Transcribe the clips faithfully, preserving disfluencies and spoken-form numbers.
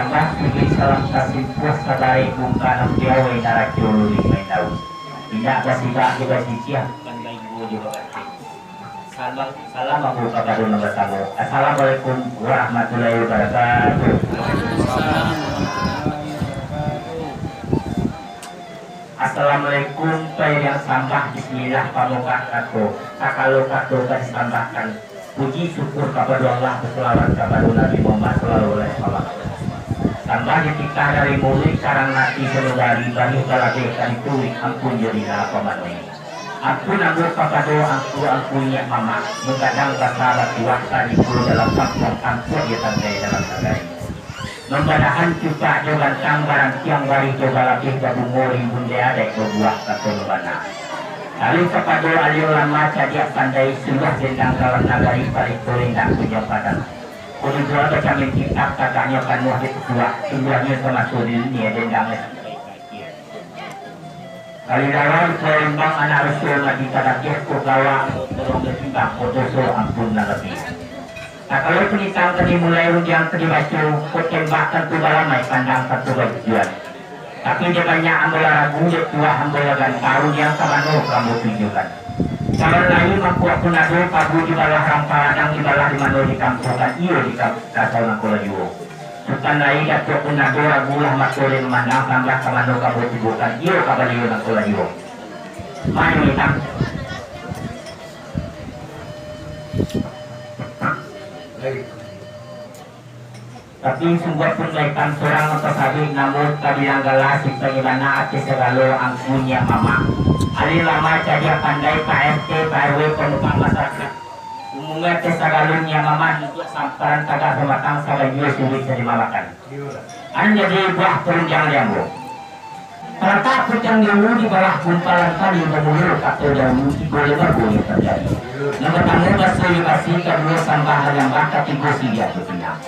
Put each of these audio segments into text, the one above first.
Sambah puji salam tasimpuah sabarek bungka nan piawai naraco luruih main daun. Indak basibak jo basisiah, bukan bainggo jo bagateh. Salam, salam ambo kapado nan basamo. Assalamualaikum warahmatullahi wabarakatuh. Assalamualaikum, paiang sambah, bismillah, pambuka kato. Sakalo kato ka disambahkan, puji syukur kapado Allah, basalawat kapado Nabi Muhammad sallallahu alaihi wasallam. Sambah dititah dari muluik, karang ati sanubari, barih balabeh ka dituruik, ampun jo rila pamanuahi. Ampun ambo kapado angku-angku inyiak mamak, manggadang basa batuah, sadiko dalam kampuang, tampuak jo tangkai dalam nagari. Mambadahan cupak jo gantang, barantiang barih jo balabeh, babungo rimbun dek adaik babuah, kato nan bana. Taruih kapado alim ulama cadiak pandai, suluah dendang dalam nagari, palito indak kunjuang padam. Kududua bacamin kitab, tagaknyo panuah jo petuah, suluahnyo samaso di dunia, dendang Kalilawan Palembang anak rasul mati tadakiah ko gawa, tolong batimbang ko doso ampun nan labiah. Nah, kalau panitang tadi mulai rundiang ka dibaco, ko tembak tantu balamai, pandang tantu bajujuan. Tapi dek banyak ambo lah ragu, dek tuah ambo lah ganta, rundiang ka mano ka ambo tujukan. Calon lai mangkuak pun ado, pagu dibalah rampa ladang, dibalah di mano dikampukan, iyo di kam-, kasau nangko lah juo. Sutan lai Datuak pun ado, ragu lah mato den mamandang, sambah ka mano ka ambo tujukan, iyo ka baliau nangko lah juo. Mari, Mitang. Tapi sungguah pun Mitang surang nan tasabuik namo, tabilang gala, simpang ibana ateh sagalo angku inyiak mamak. Alim ulama cadiak pandai, Pak R T, Pak R W, panumpang masarakat. Umumnyo ateh sagalo inyiak mamak, duduak samparan tagak sabatang, sabanjua suruik sadimabakan. Nan jadi buah parundiangan di ambo. Talatak pucang di ulu, dibalah gumpalan tali, bamulua kato dahulu, tigo limbago nan tajadi. Nan partamo baso jo basi, kaduo sambah manyambah, katigo siriah jo pinang.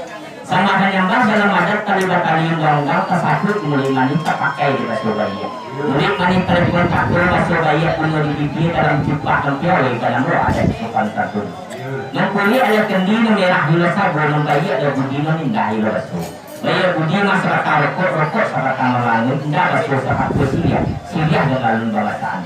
Sambah manyambah dalam adat tali batali undang-undang tasabuik, muluik manih tapakai di baso baiak. Muluik manih talempong kato, baso baiak punyo di bibia, dalam cupak nan piawai, banamo adat sopan santun. Nan kulik aia kendi, nan merah ilo sago, nan baiak jo budi, nan indah ilo baso. Baiak budi mah sabatang rokok, rokok sabatang malangun, indak baso sakapua siriah, siriah nan alun bamasaan.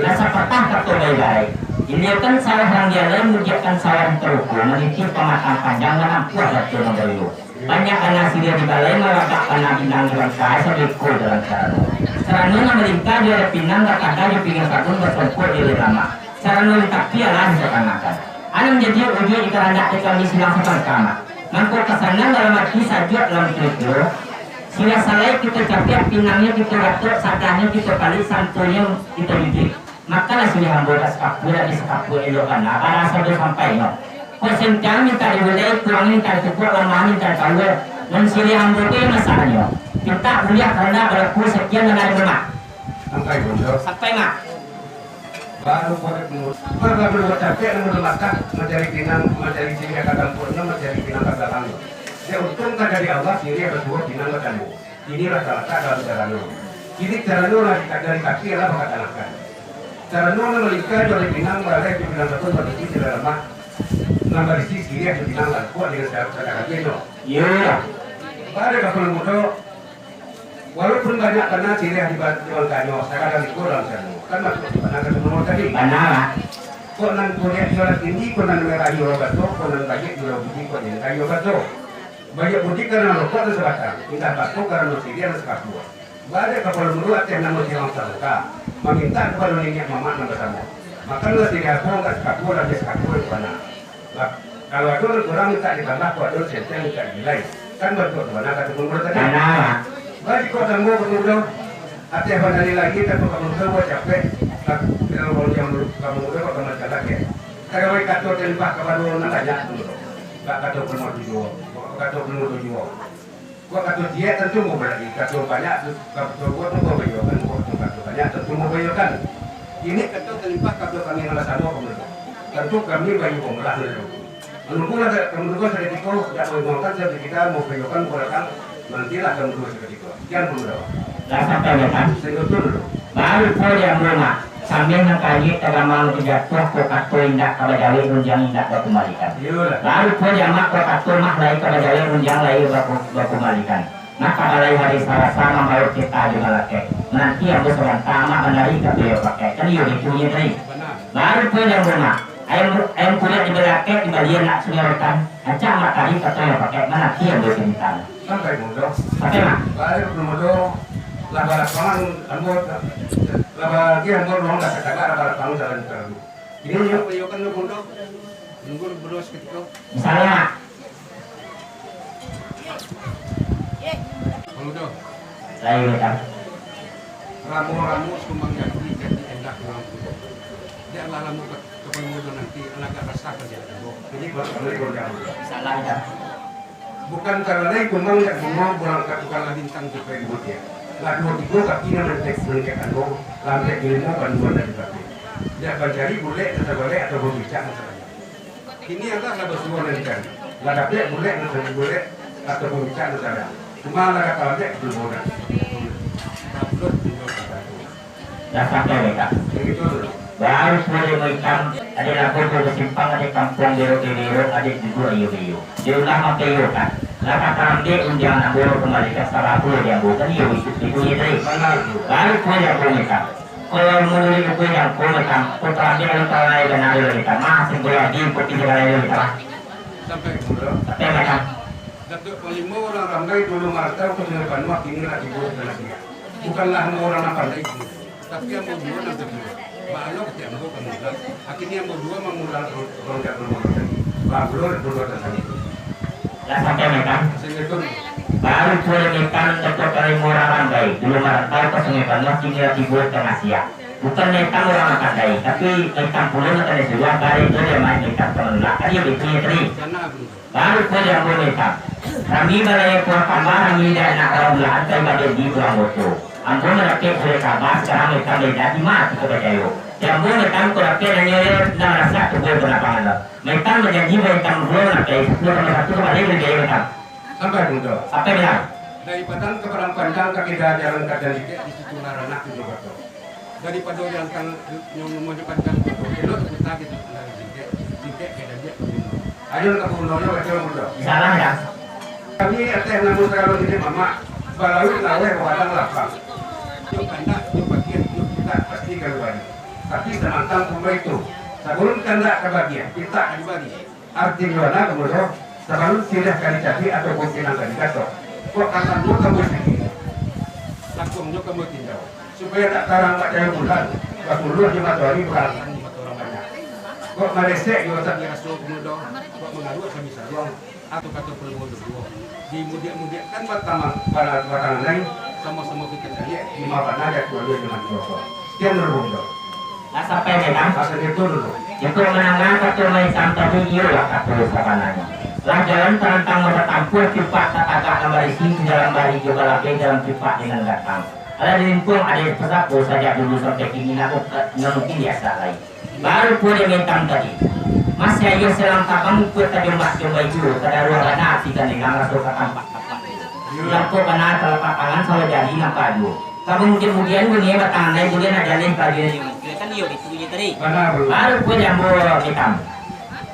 Lah sapatah kato bae-bae, iliakan sawah nan di alai, mudiakkan sawah di taroko, manitih pamatang panjang, manampuah bato nan baiyo. Banyak bana siriah di balai, malabak bana pinang di bangkai, sabeko dalam carano. Carano nan malingka jo alai pinang, bataga jo pinggang sabun, basongkok jo alai lamak. Carano nan tapi alah disatangakan. Anan jadi ujuik di karandak di kami silang sapangka, Mak. Mangko kasanang dalam ati, sajuak dalam kiro-kiro. Siriah salai kito capiak, pinangnyo kito gatok, sadahnyo kito palik, santunnyo kito jujuik. Makanlah siriah ambo, dak sakapua, dak sakapua, elok bana, baraso tu sampai nyo. Kok sentang mintak digulai, tuang mintak ditukuak, lamah mintak ditawa. Mun siriah ambo tu masaknyo, mintak buliah karandak balaku sakian nan ado lemak. Sampai, Bundo. Sampai, Mak. Baru korek mulut. Baru bacapek, namun lumakah, mancari pinang, mancari siriah ka tampuaknyo, mancari pinang ka balangnyo. Dek untuang ka dari Allah, siriah batuo, pinang batamo. Inilah talatak dalam carano. Kini carano lah di-, dari kaki lah bakatanahkan. Carano nan malingka jo alai pinang, baleh jo pinang sabun, badusi jo alai lamak, nan barisi siriah jo pinang langkuak dengan sa-, sadang habih nyo. Iyo. Baa dek kapalo mudo, Walaupun banyak bana siriah di ba-, di bangkanyo, sagalo iko dalam sano, kan masuak di bana ka sumur tadi. Bana, Mak. Kok nan kuliah iyo lah tinggi, kok nan merah iyo baso, kok nan baiak iyo budi, kok nan indah iyo baso. Baiak budi karano rokok nan sabatang, indah baso karano siriah nan sakapua. Baa dek kapalo mudo ateh namo silang sapangka, mamintak kapado niniak mamak nan basamo. Makanlah siriah ambo, angkek sakapua, labiah sakapua di bana. Lah, kalau ado nan kurang mintak ditambah, kok ado senteng mintak dibilai. Kan bantuak tu bana kato Guru tadi. Bana. Baa jikok ambo Guru, ateh badalil lai, tapi Guru bacapek, lah, kalau urang jam Guru kok ka mancalak, yo. Kagawai kato talimpah kapado nan banyak tu, Guru. Bak kato Guru tujuah, bak kato Guru tujuah. Kok kato ciek tantu mambalaki, kato banyak tu, kato buat tu mambayokan, kok tu kato banyak tantu mambayokan. Kini kato talimpah kato kami nan basamo, Guru. Tantu kami bayo pamurah dulu. Manunggulah ka-, ka manunggu sakutiko, dak mangguangkan sakutiko, mambayokan ka balakang, nantilah ka manunggu sakutiko. Kian, Guru. Lah sampai, Mak? Saitu dulu. Baru pulo di ambo, Mak. Sambiang nan kajik tagamang dijatuah, kok kato indak ka bajawek, rundiang indak bakumbalikan. Iyolah. Baru pulo di ambo, kok kato mah lai ka bajawek, rundiang lai baku-, bakumbalikan. Maka balai hari Salasa mambaok pitah jo balakek. Mananti ambo sabanta, Amak, bandari ka toyo pakek. Kan iyo baitu nyo tadi. Baru pulo di ambo, Mak. Ayam, ayam kuliak di balakek, di balian nak Sungai Rotan. Ancak Amak tarik ka toyo pakek. Mananti ambo sabanta. Sampai mudo. Sampai, Mak. Baliak dulu mudo. Lah balapangan ambo, lah bagi ambo ruang lah katagak, lah balapangan jalan taruih. Ini yo, yo kan mudo. Nunggu mudo sakutiko. Insyaallah, Mak. Mudo. Lain, Kak. Ramo-ramo sumbang jati, jati endah urang tuo. Dek lah lamo ka, ka pamudo nanti, alah agak rasah ka jalan tuo. Jadi, buat kami goyang. Insyaallah, Kak. Bukan karano kumbang jak bungo, bukan karano bintang tu kayak buat dia. Lah duo tigo kaki nan mentek, mentek ando, lah mentek ilmu panduan dari kaki. Jak mancari bulek nan tabalek atau babincang nan tabalek. Kini alah lah basuo nan dicari. Lah dapek bulek nan tabalek atau babincang nan tabalek. Cuma lah kata lambek, belum bodoh. Lah sampai mereka. Baru sudah lima itam, ada lagu tu basimpang, ada kampung berok-berok, ada duduk ayo-ayo. Diulah makai iyo kan. Lah kata ambil undian ambo kembali ka salah pulo di ambo kan iyo itu, itu iyo tadi. Baru sudah lima itam. Kalau menurut itu yang kau itam, kau terangkan kalau terangkan benar dulu itam. Masih boleh di kopi segala itu itam. Sampai mudo. Sampai mereka. Datuak Panglimo urang Rambai dulu marantau ka Sungai Panuah, kini lah tibo di Tanah Siak. Bukanlah ambo urang nan pandai, tapi ambo juo nan tatuo. Baa lo kecek ambo ka mulang. Akhirnyo ambo juo mamulang ron-, ronda rumah tadi. Baa pulo nan pulo tantang itu. Lah sampai Metan? Sampai tu. Baru pulo Metan Datuak Panglimo urang Rambai dulu marantau ka Sungai Panuah, kini lah tibo di Tanah Siak. Bukan Metan urang nan pandai, tapi Metan pulo nan pandai suruah, bari tu dia main Metan ka manulak. Kan iyo baitu nyo tadi. Baru pulo di ambo Metan. Rami balai kuah tambah, rami indak nak urang bulahan, kai badeh di urang boto. Ambo mandapek surek kaba, sakarang Metan beda di ma kito bajayo. Di ambo Metan ko dapek nan nyo yo, indak marasak tubuah banapangan lo. Metan bajanji baintang pulo nan kai, sapuluah tambah satu ka baleh labiah Metan. Sampai tu, Cok. Sampai bilang. Dari Padang ka Padang Panjang, ka Kida jalan ka Jalan Jikek, di situ lah ranah tujuah bato. Daripado jalan tang-, nyo, nyo panjang tu, elok diputa di Jalan Jikek, Jikek ka Jalan Jikek. Ayo ka Bundo, yo, baco Bundo. Salah, ya. Kami ateh namo sagalo ini, Mamak, balauik laweh, bapadang lapang. Yo kandak, yo bagiah, yo pitak, pasti kalua. Tapi samantang pun baitu, sabalun kandak ka bagiah, pitak ka dibari. Artinyo bana kamu tu, sabalun siriah ka dicabik ataupun pinang ka digatok, kok katanyo kamu sigi, langkuangnyo kamu tinjau, supayo ndak tarang mak cayo bulan, basuluah jo matoari barangan di mato urang banyak. Kok maresek jo tak diraso kamu tu, kok mangaruak kami saruang, atau kato paluo duduo, dimudiak-mudiakkan batang, bana-, batang anai, samo-samo kito caliak, di ma bana jatuahnyo jo nan tioko. Sekian dulu, Bunda. Lah sampai Metan? Asa gitu dulu. Jikok mandanga kato Metan tadi, iyolah kato sabananyo. Lah jalan tarantang nan batampuah, tipak tatagak nan barisi, di dalam bari jo balabeh, dalam tipak di nan gatang. Alah dilimpuang ado pasapo sajak dulu sampai kini, namo ka-, nan mungkin biasa lai. Baru pulo di Metan tadi. Masih ayo salang tabang, ikut ka jombak-jombak itu, kadaruah bana ati ka nilang, raso ka tampak-tampak. Lampuak bana talatak tangan, salah jari nampak juo. Kamudian-mudian bunyi batang anai, bunyi nak jaleh ka dia. Kan iyo, itu bunyi tadi. Bana, bro. Baru pulo di ambo Metan.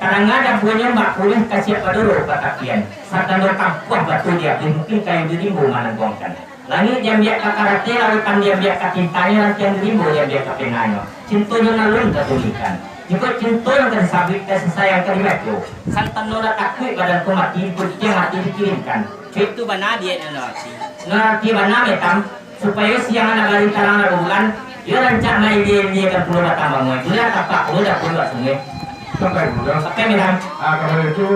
Tadanga dabuanyo bak puluah kasiak badoro ka tapian. Satando tampuah batu di ateh, mungkin kayu di rimbo manangguangkan. Langik diambiak ka karate, lautan diambiak ka tintanyo, rantiang di rimbo diambiak ka penanyo. Cintonyo nan alun tatulihkan. Jikok cinto nan ka disabuik, kasih sayang ka dibaco, santano lah takuik badan ko mati, putiang ati dikirimkan. Itu bana diek nan arati. Nan arati bana Metan. Supayo siang anak bari tarang lah bulan, yo rancak mailie-iliekan pulo batang banguai, bulan tapak pulo dapur bak sungai. Sampai pulo. Sampai Metan. Ah, kalau itu,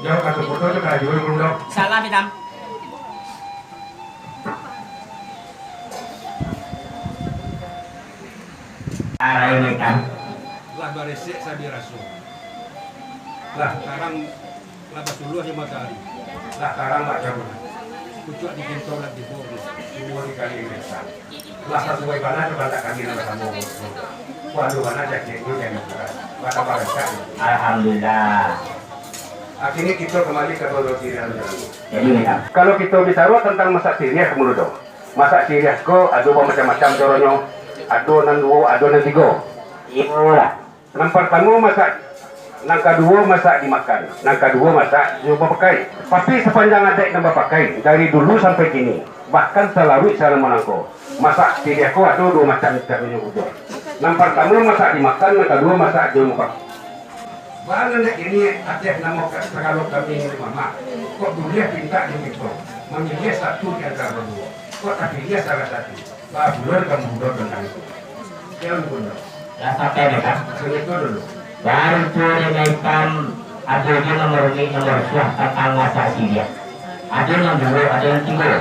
jauh ka Sopoto tu ka Rajo pulo. Salah, Metan. Arai Metan. Lah baresek sabiraso. Lah tarang Lah basuluah jo matoari. Lah tarang bak cabulan. Pucuak di pinto lah tibo. Tibo di kali desa. Lah sasuai bana jo kandak kami nan basamo. Waduh, bana jakek tu jangan keras. Bana barancak. Alhamdulillah. Akhirnyo kito kambali ka Pondok Siriah. Jadi, Metan. Kalau kito bicaro tantang masak siriah, Kamudo. Masak siriah ko ado bamacam-macam caronyo. Ado nan duo, ado nan tigo. Iyolah. Nan partamo masak, Nan kaduo masak dimakan, nan kaduo masak jo bapakai. Tapi sapanjang adaik nan bapakai dari dulu sampai kini, bahkan salaruik salamo nangko, masak siriah ko ado duo macam caronyo buek. Nan partamo masak dimakan, nan kaduo masak jo bapakai. Baa nan dek kini adaik nan mangko sagalo kami mamak, kok buliah pintak jo mintak, mamiliah satu di antaro duo, kok tapiliah salah satu. Baa pulo dek kamu bundo tantang itu? Jan bundo. Lah sampai dek, Kang? Sangko dulu. Baru tu dek Maikam, ado juo nan marunik, nan marusuah tantang masak siriah. Ado nan duo, ado nan tigo.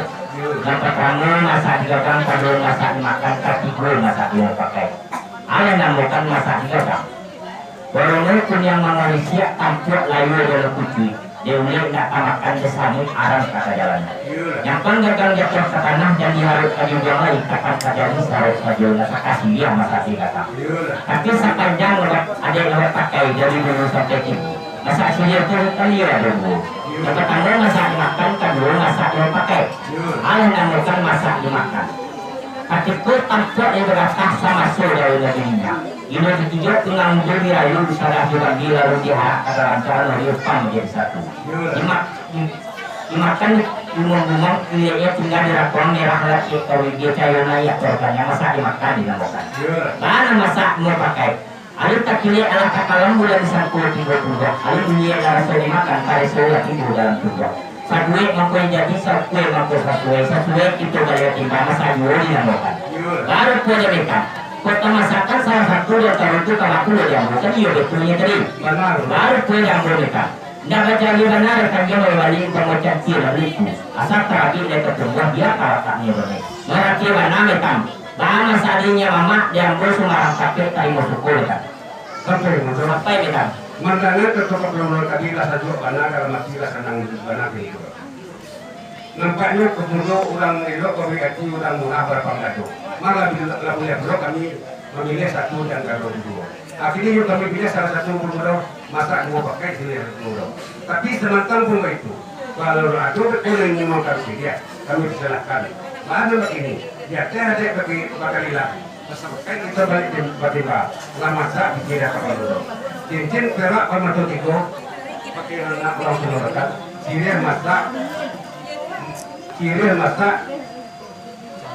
Nan partamo masak digagang, kaduo masak dimakan, katigo masak dipakai. Alah namokan masak digagang. Baronyo kuniang mamalisiak, tampuak layua dalam kucuik, dek ulek nak tamakan jo samuik, aram ka tajalan. Nyampang gagang jatuah ka tanah, jan diharok ka jujuang lai, takkan tajadi sarok sajo, lah takasi liang masak digagang. Tapi sapanjang lewat, adaik lewat pakai dari dulu sampai kini, masak siriah tu taliah ado duo. Nan partamo masak dimakan, kaduo masak dipakai. Alah namokan masak dimakan. Katiko tampuak nan bagatah samaso daun nan minyak, inyo katigo tunggang ujung dirayu, disarah jo bandi, lalu diarak ka dalam jalan, diupang manjadi satu. Dimak-, dimakan, digumuang-gumuang, kuleknyo tingga dirakuang, merah lacek ka bibia, cayo naiak ka rukannyo, masak dimakan dinamokan. Baa nan masak dipakai. Alun takilek alah takalam, bulan disangko tigo puluah. Alun bunyi alah raso dimakan, pareso lah tibo dalam tubuah. Sabuek mangko jadi, saukua mangko sasuai, sasuai kito baliak timbang, masak juo dinamokan. Baru pulo dek Maikam, kok tamasakan salah satu di antaro tu ka mako diambo, kan iyo betulnyo tadi. Baru pulo diambo Maikam. Ndak bacari bana, rakan jo mambali, umpamo cangkia baliku. Asa tarabik dari tatumbuah, bia ka lataknyo bana. Maratia bana Maikam. Baa nan sadinyo mamak, di ambo sumbarang tapek tarimo suko, Maikam. Sampai, Maikam. Sampai, Maikam. Mandanga kato-kato ulun tadi, lah sajuak bana dalam ati, lah sanang bana kini. Nampaknyo kamulo urang elok, babuek ati urang murah, balapang dado. Malah bila, lah buliah pulo kami mamiliah satu di antaro duo. Akhirnyo kami piliah salah satu, Bun Mudo, masak dipakai siriah, Bun Mudo. Tapi samantang pun baitu, kalau ado urang nan manyumbangkan siriah, kami persilahkan. Baa nan bakini, di ateh adaik bagi bakalilang, pasabakai kito baliak di batimba, lah masak di siriah ka Bun Mudo. Cincin perak pamato tigo, pakai anak urang tuo bakat, siriah masak, siriah masak,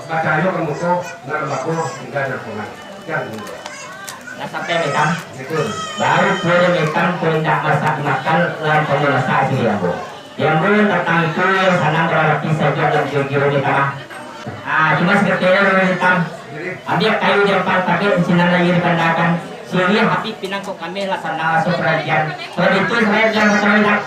Bacayo ka muko, nan bako tingga di lapangan. Jan mudo. Lah sampai Maikam? Betul. Baru pulo Maikam, kok indak masak makan, lah kamu masak siriah ambo. Di ambo nan datang itu, sanang bararati sajo dalam kiro-kiro Maikam, ah. Ah, cuma sakali dulu Maikam. Jadi? Ambiak kayu di ampang tabek, sinan aia dipandakan. Siriah api pinang kok kameh, lah sanang raso paragian. Kalau itu, saya jan makan Maikam.